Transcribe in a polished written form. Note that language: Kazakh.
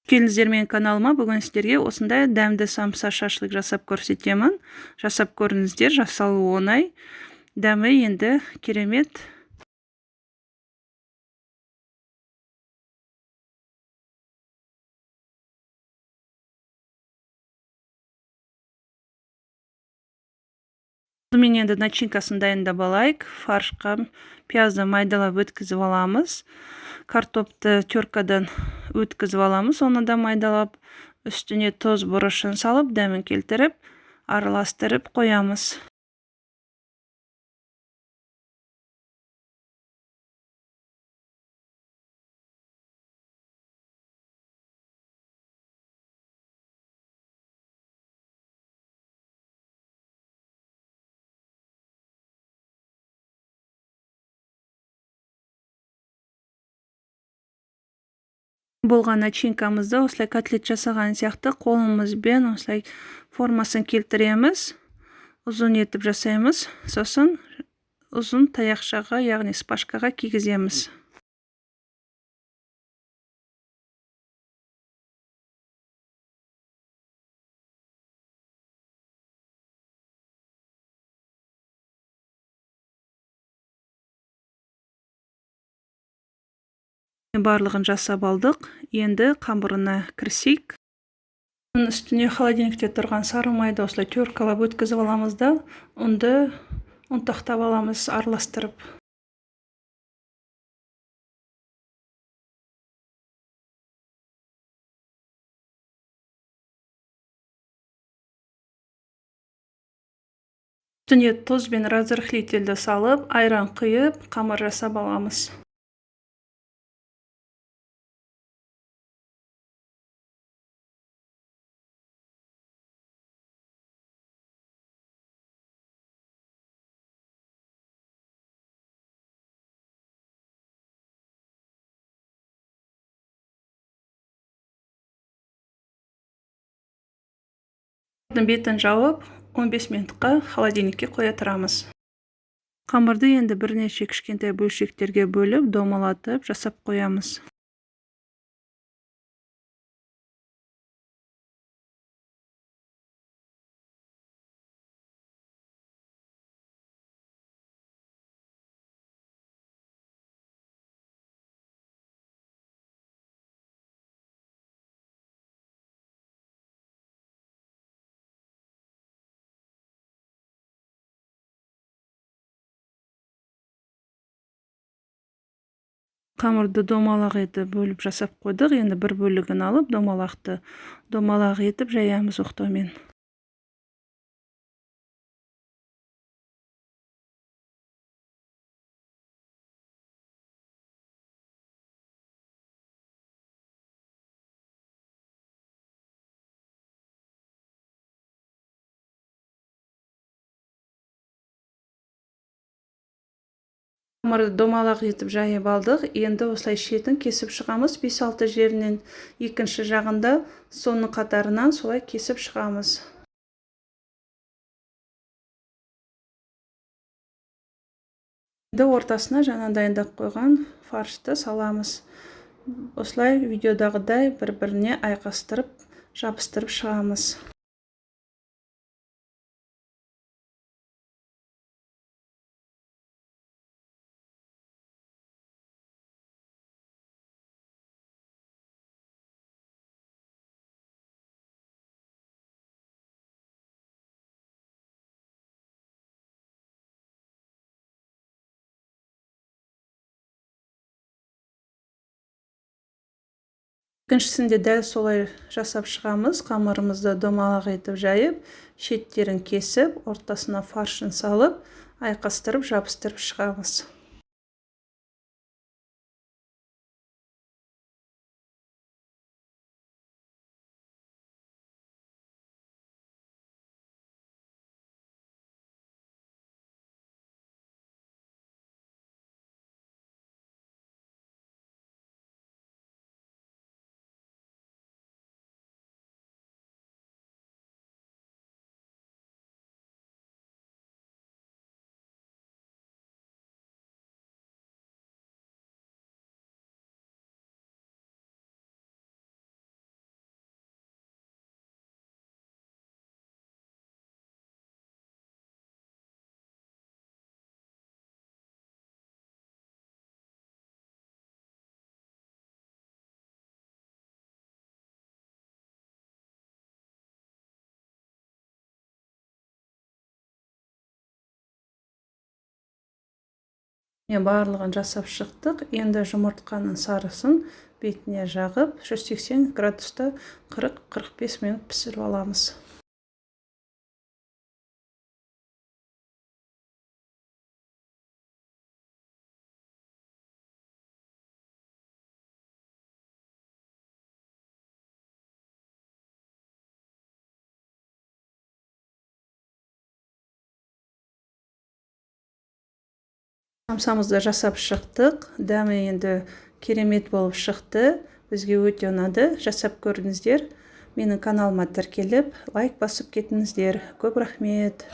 Келіңіздер менің каналыма. Бүгін сіздерге осындай дәмді самса шашлык жасап көрсетемін. Жасап көріңіздер, жасалуы оңай. Дәмі енді керемет. Мен енді начинкасын дайындап алайық. Фаршқа пиязды майдалап өткізіп аламыз. Картопты теркадан өткізіп аламыз, оны да майдалап, үстіне тұз, бұрышын салып, дәмін келтіріп, араластырып қоямыз. Болған начинкамызды осылай котлет жасаған сияқты қолымызбен осылай формасын келтіреміз. Ұзын етіп жасаймыз. Сосын ұзын таяқшаға, яғни шпажкаға кигіземіз. Барлығын жасап алдық. Енді қамырына кірісейік. Оның үстіне холодильникте тұрған сары майды осылай теркалап өткізіп аламыз да, ұнды ұнтақтап аламыз, араластырып. Үстіне тұз бен разрыхлительді салып, айран құйып, қамыр жасап аламыз. Бетін жауып, 15 минутқа холодильникке қоя тұрамыз. Қамырды енді бірнеше кішкентай бөлшектерге бөліп, домалатып жасап қоямыз. Қамырды домалақ етіп бөліп жасап қойдық. Енді бір бөлігін алып, домалақты домалақ етіп жаямыз оқтаумен. Қамырды домалақ етіп жайып алдық. Енді осылай шетін кесіп шығамыз. 5-6 жерінен екінші жағында соның қатарынан солай кесіп шығамыз. Енді ортасына жаңа дайындап қойған фаршты саламыз. Осылай видеодағыдай бір-біріне айқастырып, жабыстырып шығамыз. Екіншісінде дәл солай жасап шығамыз. Қамырымызды домалақ етіп жайып, шеттерін кесіп, ортасына фаршын салып, айқастырып, жабыстырып шығамыз. Міне, барлығын жасап шықтық. Енді жұмыртқаның сарысын бетіне жағып, 180 градуста 40-45 минут пісіріп аламыз. Самсамызды жасап шықтық. Дәмі енді керемет болып шықты. Бізге өте ұнады. Жасап көрдіңіздер. Менің каналыма тіркеліп, лайк басып кетіңіздер. Көп рахмет.